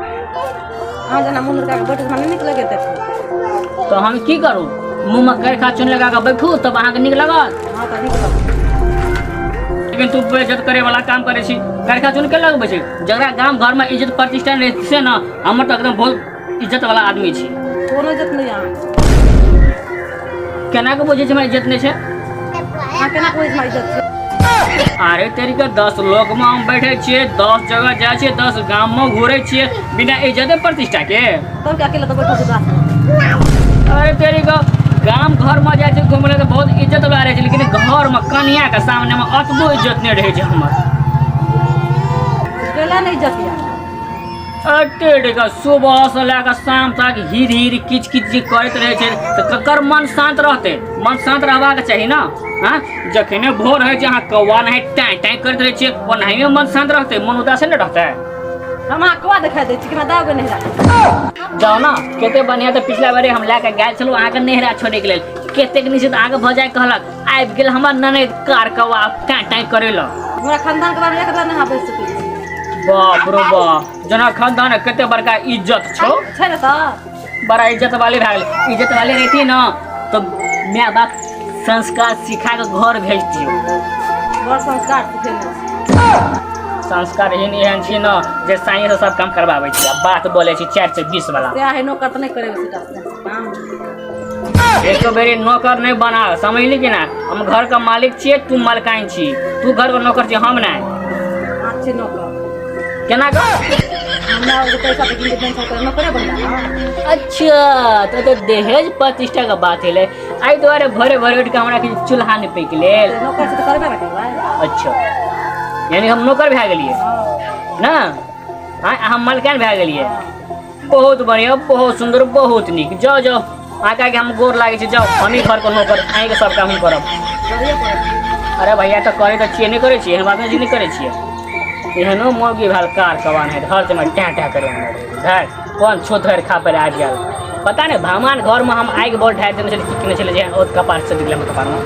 अहाँ जेना मुँह लड़का के बैठे हमरा नहि नीक लगैत देखू। तऽ हम की करू, मुँहमे करखा चून लगा कऽ बैठू तब अहाँके नीक लागत? हँ, तऽ नीक लगत। लेकिन तू बेइज्जत करे वाला काम करे छी। करखा चून के लगबै छै जकरा गाम घरमे इज्जत प्रतिष्ठा नहि रहै से ने। हमर तऽ एकदम बहुत इज्जत वाला आदमी छी। कोनो इज्जत नहि अहाँके। केना के बुझै छै हमरा इज्जत नहि छै? अहाँ केना कहै छै हमरा इज्जत छै? अरे तेरी के, 10 लोग में हम बैठे छियै, 10 जगह जाइ छियै, 10 गाम में घूरे छियै, बिना इज्जत प्रतिष्ठा के? तब के अकेले तऽ बैठल छी गाछ। अरे तेरी के, गाम घर में जाइ छै घूमे लए तऽ बहुत इज्जत वाला रहै छै, लेकिन घर में कनिया के सामने में अतबो इज्जत नहि रहै छै हमर। केला नहि इज्जत यऽ? अरे के, सुबह से लए कऽ शाम तक हिर हिर किच किच जे करैत रहै छै तऽ ककर मन शान्त रहतै? मन शान्त रहबाक चाही ने। हँ, जखने भोर होइ छै, अहाँ कौआ नहीं टाँय टाँय करैत रहै छियै, ओनाहिए मन शान्त रहतै? मन उदासे नहि रहतै? हम अहाँ कौआ देखाइ दै छी कि हमरा दाओगे नहिरा? जाउ ने, कते बढ़िआँ। तऽ पिछला बेर हम लए कऽ गेल छलहुँ अहाँके नहिरा छोड़ैके लेल, कतेक निश्चित अहाँके भऽ जाय कहलक। आबि गेल हमर ननैद कार कौआ टाँय टाँय करै लए। हमरा खानदान के बारे में एक बार नहि बजि सकै छी। बाप रो बाप, जेना खानदान कते बड़का इज्जत छौ। छै ने तऽ। बड़ा इज्जत वाली भए गेलै। इज्जत वाली रहती ने तऽ माय बाप संस्कार सिखा कऽ घर भेज दियौ। बड़ संस्कार सिखेने छी। संस्कार एहन एहन छी ने जे साइंस से सब काम करबाबै छी आ बात बोलै छी 420 वाला। से है, नौकर तऽ नहि करेबै सेटा काम। एको बेरी नौकर नहि बना, समझली कि ना? हम घर के मालिक छियै, तू मलकाइन छी। तू घर के नौकर छी, हम नहि। अहाँ छी नौकर। केना कऽ? हमरा ओ पैसा तऽ गिनके पेंशन करे नौकरे बनला ने। अच्छा, तऽ दहेज प्रतिष्ठा के बात हेलै, एहि दुआरे भोरे भोरे उठि कऽ हमरा किछु चूल्हा नहि पकि लेल। नौकर से तऽ करबे ने करबै। अच्छा, यानी हम नौकर भए गेलियै ने? आँय, हम मलकाइन भए गेलियै। बहुत बढ़िया, बहुत सुन्दर, बहुत नीक। जाउ जाउ, अहाँके हम गोर लागै छी, जाउ। हमही घरके नौकर, अहीँके सब काम हम करब। करैए पड़त। अरे भैया, तऽ करै तऽ छियै, नहि करै छियै? एहन बात नहि छै नहि करै छियै। एहनो मौगी भेल कार कबान है, हर समय टैं टैं करे धर कोन छो धरि खा पर आबि गेल पता नहि। भगवान घरमे हम आगि बड़ ढारि देने छलै, की केने छलै जे ओ कपार से निकलै हमर कपारमे।